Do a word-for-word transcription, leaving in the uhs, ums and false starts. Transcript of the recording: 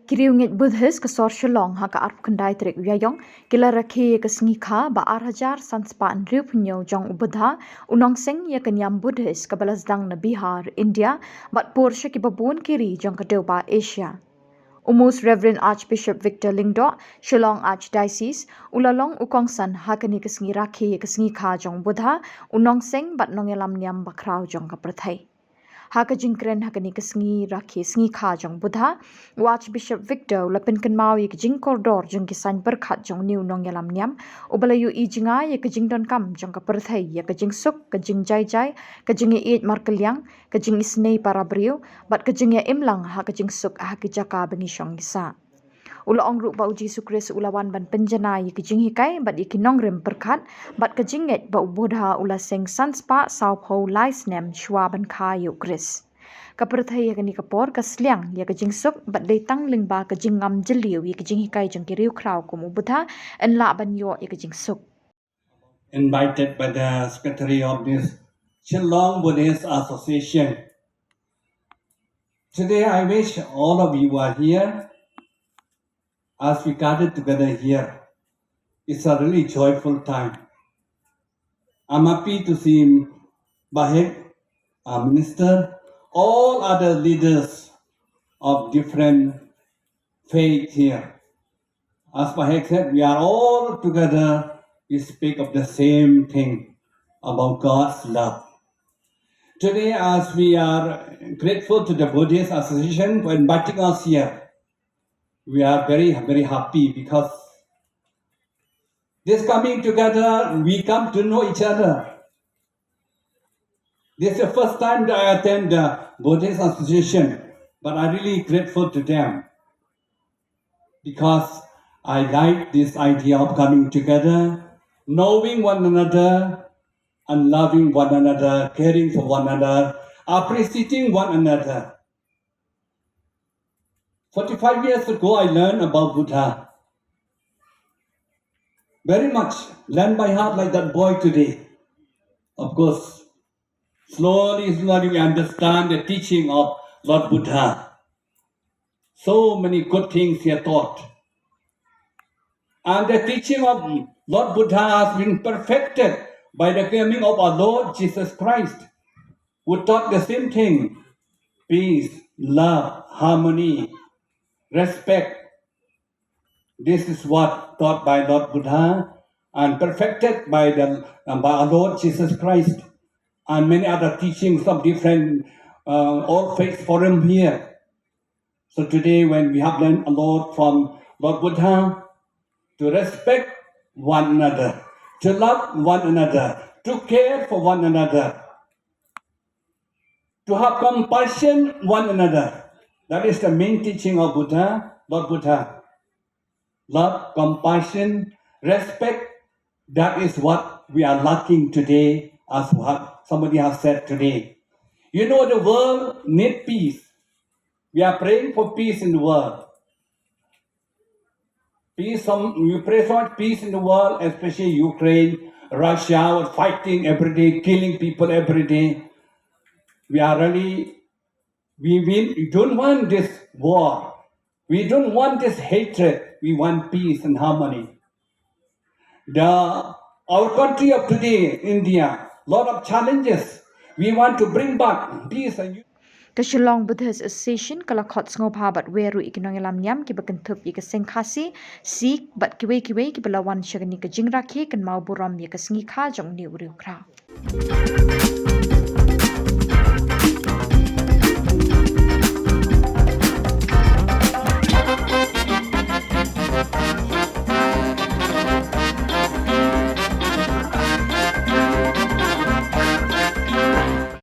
Ki riewngeit Buddhist ka sor Shillong ha ka arphew khyndai tarik u Ïaïong ki la rakhe ïa ka sngi kha ba ar hajar san spah hynriewphew hynñiew jong u Buddha u Nongseng ïa ka niam Buddhist kaba la sdang na Bihar, India, bad pur sha kiba bun ki ri jong ka dewbah Asia. U Most Reverend Archbishop Victor Lyngdoh, Shillong Archdiocese, u la long u kongsan ha kane ka sngi rakhe ïa ka sngi kha jong u Buddha u Nongseng bad nongïalam niam bakhraw jong ka pyrthei. Ha ka jingkren ha kane ka sngi rakhe sngi kha jong u Buddha, u Archbishop Victor u la pynkynmaw ïa ka jingkordor jong ki saiñ pyrkhat jong une u nongïalam niam uba la ïohi jngai ïa ka jingdonkam jong ka pyrthei ïa ka jingsuk, ka jingjaijai, ka jingïaieit markylliang, ka jingisynei para briew bad ka jingïaimlang ha ka jingsuk ha ki jaka ba ngi shong ngi sah. U la ong ruh ba u Jisu Khrist u la wan ban pynjanai ïa ki jinghikai bad ïa ki nongrim pyrkhat bad ka jingngeit ba u Buddha u la seng san spah sawphew lai snem shuwa ban kha ïa u Khrist. Ka pyrthei ha kane ka por ka sliang ïa ka jingsuk bad dei tang lyngba ka jingngam jylliew ïa ki jinghikai jong ki riewkhraw kum u Buddha yn lah ban ïoh ïa ka jingsuk. Invited by the secretary of this Shillong Buddhist Association. Today I wish all of you are here as we gathered together here. It's a really joyful time. I'm happy to see Bahek, our minister, all other leaders of different faith here. As Bahek said, we are all together, we speak of the same thing about God's love. Today, as we are grateful to the Buddhist Association for inviting us here, we are very, very happy because this coming together, we come to know each other. This is the first time that I attend the Buddhist Association, but I'm really grateful to them because I like this idea of coming together, knowing one another, and loving one another, caring for one another, appreciating one another. Forty-five years ago, I learned about Buddha. Very much learned by heart like that boy today. Of course, slowly, slowly we understand the teaching of Lord Buddha. So many good things he taught. And the teaching of Lord Buddha has been perfected by the coming of our Lord Jesus Christ, who taught the same thing: peace, love, harmony, respect. This is what taught by Lord Buddha and perfected by the by our Lord Jesus Christ and many other teachings of different uh, all faith forum here. So today, when we have learned a lot from Lord Buddha, to respect one another, to love one another, to care for one another, to have compassion one another. That is the main teaching of Buddha, Lord Buddha. Love, compassion, respect, that is what we are lacking today, as what somebody has said today. You know, the world need peace. We are praying for peace in the world. Peace, some, we pray for peace in the world, especially Ukraine, Russia, are fighting every day, killing people every day. We are really, we, we don't want this war. We don't want this hatred. We want peace and harmony. The our country of today, India, lot of challenges. We want to bring back peace and Ka Shillong Buddhist Association ka la khot sngewbha bad wer ruh ïa ki nongïalam niam kiba kynthup ïa ka seng Khasi, Sikh bad kiwei kiwei kiba la wan sha kane ka jingrakhe kynmaw burom ïa ka sngi kha jong une u riewkhraw.